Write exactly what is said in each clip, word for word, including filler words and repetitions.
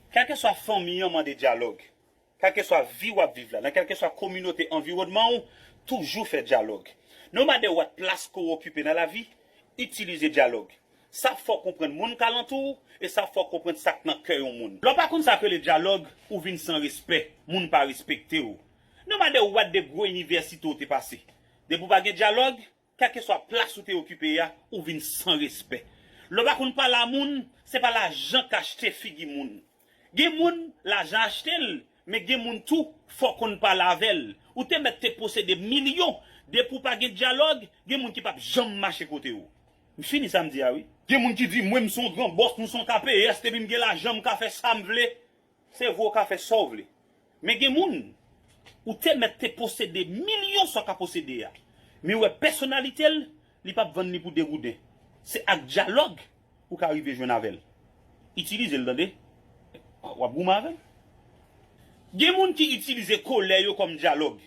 Kèlkeswa fanmi an mande dyalòg. Kèlkeswa vi w ap viv la, nan kèlkeswa kominote, anviwònman w, toujou fè dyalòg. No matter what plas ke w okipe nan lavi, itilize dyalòg. Sa fè w konprann moun k alantou w e sa fè w konprann sa k nan kè yon moun. Lè w pa konn sa k rele dyalòg, ou vin san respè, moun pa respekte w. No matter what de gwo inivèsite w te pase, depi w pa gen dyalòg, kèlkeswa plas ou te okipe a, ou vin san respè. Lè w pa konn pale a moun, se pa lajan k achte figi moun. Gen moun, lajan achte l, men gen moun tou, fò w konn pale avè l. Ou te mèt te posede milyon, depi w pa gen dyalòg, gen moun ki p ap janm mache kote w. M fini sa m di a wi. Gen moun ki di, mwen m se yon gran bòs, m se yon K P S, depi m gen lajan, m ka fè sa m vle. Se vre w ka fè sa w vle. Men gen moun, ou te mèt te posede milyon sa w ka posede a. Men w wè pèsonalite l, li p ap vann li pou de gouden. Se ak dyalòg ou ka rive jwenn avè l. Itilize l, tande. W ap goumen avè l. Gen moun ki itilize kolè yo kòm dyalòg.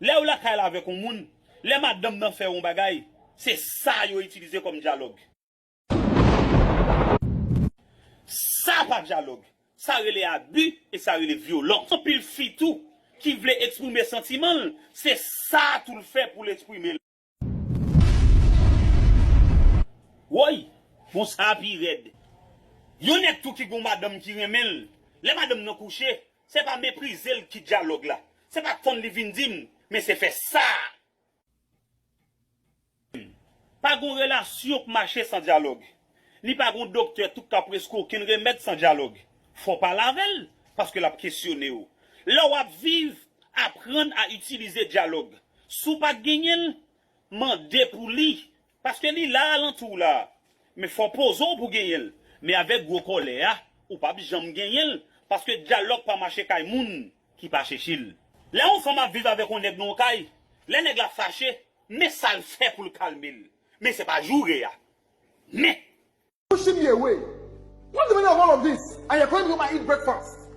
Lè yo lakay la avèk yon moun, lè madanm nan fè yon bagay, se sa yo itilize kòm dyalòg. Sa pa dyalòg. Sa rele abi e sa rele vyolans. Anpil fi tou ki vle eksprime santiman l, se sa tou l fè pou l eksprime l. Woy, bon sa pi rèd. Yon nèg tou ki gon madanm ki renmen l, lè madanm nan kouche, se pa meprize l ki dyalòg la. Se pa tann li vin di m, men se fè sa. Pa gon relasyon k mache san dyalòg. Ni pa gon doktè tou k ka preskri w okenn remèd san dyalòg. Fò w pale avè l, paske l ap kesyone w. Lè w ap viv, aprann a itilize dyalòg. Si w pa t genyen l, mande pou li, paske li la alantou w la. Men fò w poze w pou w genyen l. Men avèk gwo kòlè a, ou p ap janm genyen l, paske dyalòg pa mache kay moun ki pa chèche l. Lè yon fanm ap viv avèk yon nèg nan yon kay, lè nèg la fache, men sa l fè pou l kalme l. Men se pa joure a. Men. Pushing me away. What's the meaning of all of this? And you're calling me to come and eat breakfast.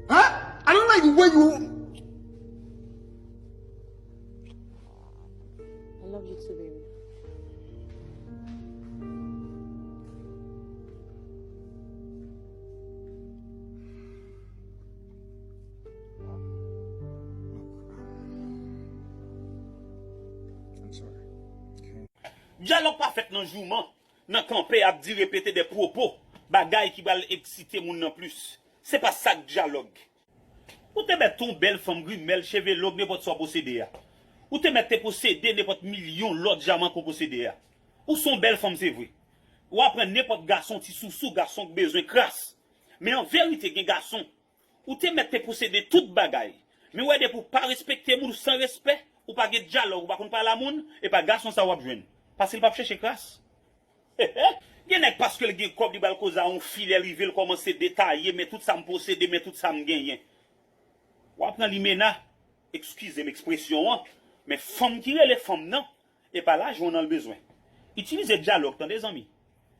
Huh? I don't like the way you. I love you too, baby. I'm sorry. Okay. Dyalòg pa fèt nan jouman, nan kanpe ap di, repete de pwopo, bagay ki pral eksite moun nan plis. Se pa sa k dyalòg. Ou te mèt yon bèl fanm grimèl, cheve long, nenpòt sa w posede a. Ou te mèt te posede nenpòt milyon lòt dyaman ke w posede a. Ou se yon bèl fanm, se vre. Ou aprann nenpòt gason ti sousou, gason k bezwen kras. Men an verite, gen gason, ou te mèt te posede tout bagay. Men w wè depi w pa respekte moun, ou san respè, ou pa gen dyalòg, ou pa konn pale a moun, e pa gason sa w ap jwenn. Paske l p ap chèche kras. Gen nèg paske l gen kòb li pral koze a yon fi lè l rive l kòmanse detaye, men tout sa m posede, men tout sa m genyen. W ap nan limena, eskize m ekspresyon an, men fanm ki rele fanm nan, e pa lajan w nan l bezwen. Itilize dyalòg tande zanmi.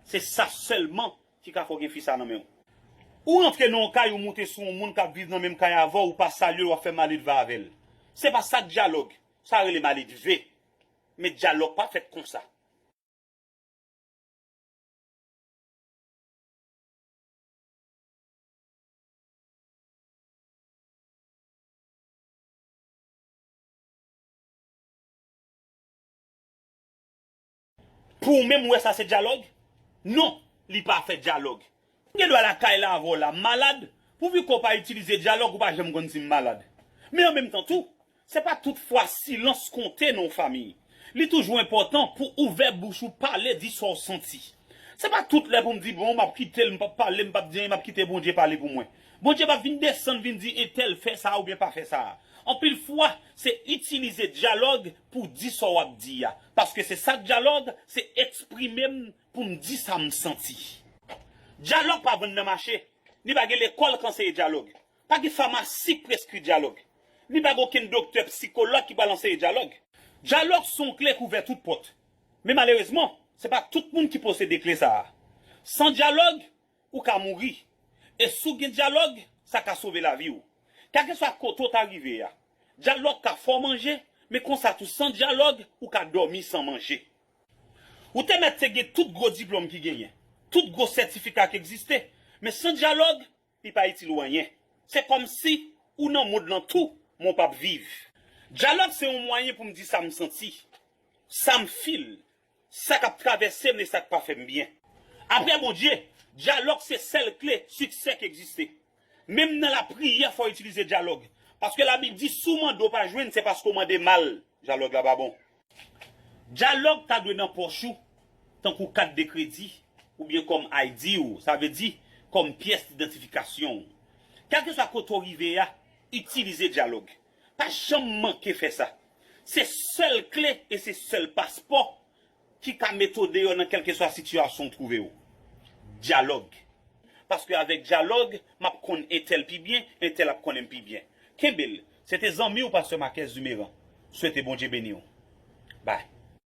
Se sa sèlman ki ka fè w gen fi sa nan men w. Ou rantre nan yon kay, ou moute sou yon moun k ap viv nan menm kay avè w, ou pa salye l, w ap fè maledve avè l. Se pa sa k dyalòg, sa rele maledve. Men dyalòg pa fèt konsa. Pou ou menm, ou wè sa se dyalòg? Non, li pa fè dyalòg. Ou gen dwa lakay la avè w la malad, pouvi ke w pa itilize dyalòg, ou pa janm konn si m malad. Men an menm tan tou, se pa tout fwa silans konte nan yon fanmi. Li toujou enpòtan pou ouvè bouch ou, pale, di sa w santi. Se pa tout lè pou m di, bon, m ap kite l, m p ap pale, m p ap di anyen, m ap kite Bondye pale pou mwen. Bondye p ap vin desann, vin di, entèl, fè sa a oubyen pa fè sa a. Anpil fwa, se itilize dyalòg pou di sa w ap di a. Paske se sa k dyalòg, se eksprime m pou m di sa m santi. Dyalòg pa vann nan mache, ni pa gen lekòl k anseye dyalòg. Pa gen famasi k preskri dyalòg. Ni pa gen okenn doktè, sikològ ki pral anseye dyalòg. Dyalòg se yon kle k ouvè tout pòt. Men malerezman, se pa tout moun ki posede kle sa a. San dyalòg, ou ka mouri. E si w gen dyalòg, sa ka sove lavi w. Kèlkeswa kote w ta rive a, dyalòg ka fè w manje, men konsa tou san dyalòg, ou ka dòmi san manje. Ou te mèt te gen tout gwo diplòm ki genyen, tout gwo sètifika ki egziste, men san dyalòg, li pa itil ou anyen. Se kòmsi ou nan mond lan tou, men w p ap viv. Dyalòg se yon mwayen pou m di sa m santi, sa m feel, sa k ap travèse m e sa k pa fè m byen. Apre Bondye, dyalòg se sèl kle siksè k egziste. Menm nan lapriyè, fò w itilize dyalòg. Paske Labib di, si w mande, w pa jwenn, se paske w mande mal. Dyalòg la pa bon. Dyalòg ta dwe nan pòch ou, tankou kat de kredi, oubyen kòm I D ou, sa vle di, kòm pyès idantifikasyon w. Kèlkeswa kote w rive a, itilize dyalòg. Pa janm manke fè sa. Se sèl kle e se sèl paspò ki ka mete w deyò nan kèlkeswa sitiyasyon w twouve w. Dyalòg. Paske avèk dyalòg, m ap konn entèl pi byen, entèl ap konnen m pi byen. Kenbe l. Se te zanmi w, Pastè Marquez Duméran. Swete Bondye beni w. Bye.